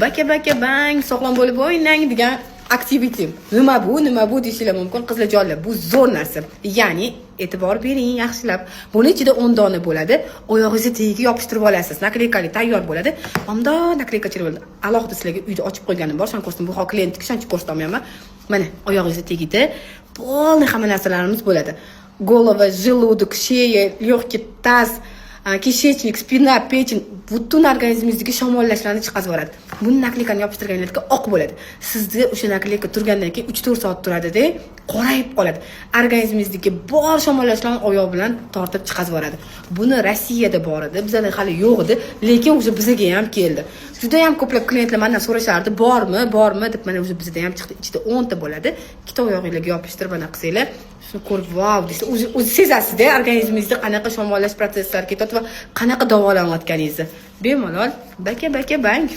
Baka baka bang, sog'lom bo'lib o'ynang degan activity. Nima bu, nima bu deyishinglar mumkin, qizlarjonlar. Bu zo'r narsa. Ya'ni e'tibor bering yaxshilab. Buni ichida 10 dona bo'ladi. Oyog'ingizni tagiga yopishtirib olasiz. Наклейка li tayyor bo'ladi. Bundoq наклейка chirib bo'ladi. Alohida sizlarga uyda ochib qo'yganim bor. Shuni ko'rsatdim. Bu hol klientga shuning ko'rsatolmayman. Mana, oyog'ingizni tagida полный hamma narsalarimiz bo'ladi. Голова, желудок, шея, легкий, таз, кишечник, спина, печень, butun organizmingizdagi shamollashlarni chiqazib yuboradi. Buni наклейка ni yopishtirganingizda oq bo'ladi. Sizni o'sha наклейка turgandan keyin 3-4 soat turadida, qorayib qoladi. Organizmingizdagi bor shamollashlarni oyoq bilan tortib chiqazib yuboradi. Buni Rossiyada bor edi, bizada hali yo'q edi, lekin o'sha bizaga ham keldi. Juda ham ko'plab klientlar mendan so'rashardi, bormi, bormi deb, mana, o'sha bizda ham chiqdi. Ichida 10 ta bo'ladi. Ikkita oyog'inglarga yopishtirib ana qilsanglar, shuni ko'rib vau deysiz. O'zi o'zi sezasizda organizmingizda qanaqa shamollash protsesslari ketyapti va qanaqa davolanayotganingizni. Bemalol baka baka bang.